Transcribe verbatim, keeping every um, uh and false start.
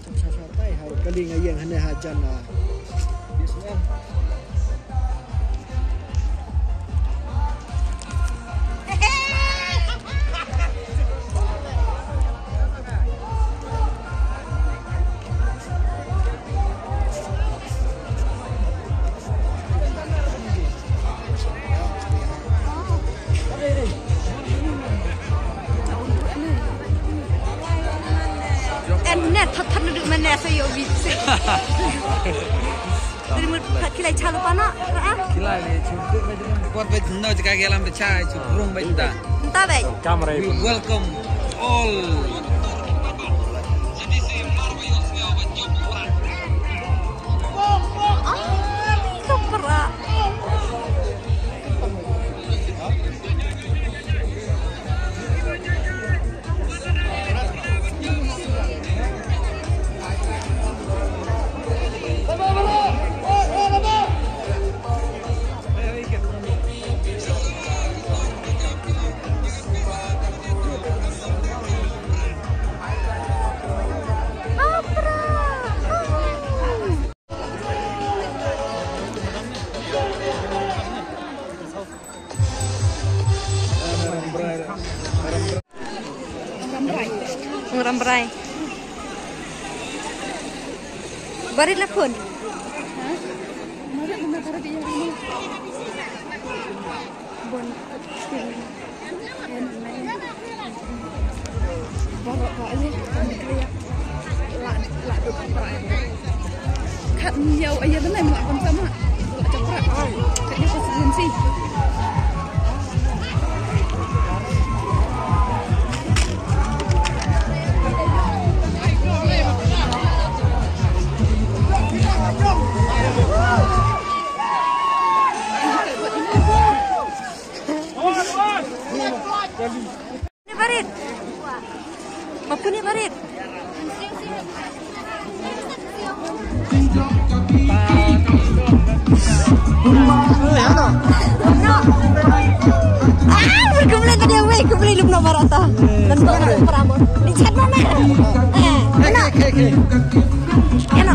Sha sha tai ha kali nga ïeng hangne ha jan na. En ne thot thot ndu mane sa yo bi se. Dari mut ki lai chalu pana, ah? Ki lai le chu. Kuat ba no jaka gelam ba cha chu rung ba ta. Nta ba. Kamera. We welcome all. Ah, kapra. Ngram brai. Barit la phone. Bon. Khat ngi ïa u ïa lane ma kon sama. Khat ngi ïa konstituensi. Ni barit. Mapu ni barit. Ah, kumlei tadi wei, kumlei lum nomor ata. Dan kau ada peramo. Di chat mana? Eh, mana? Mana?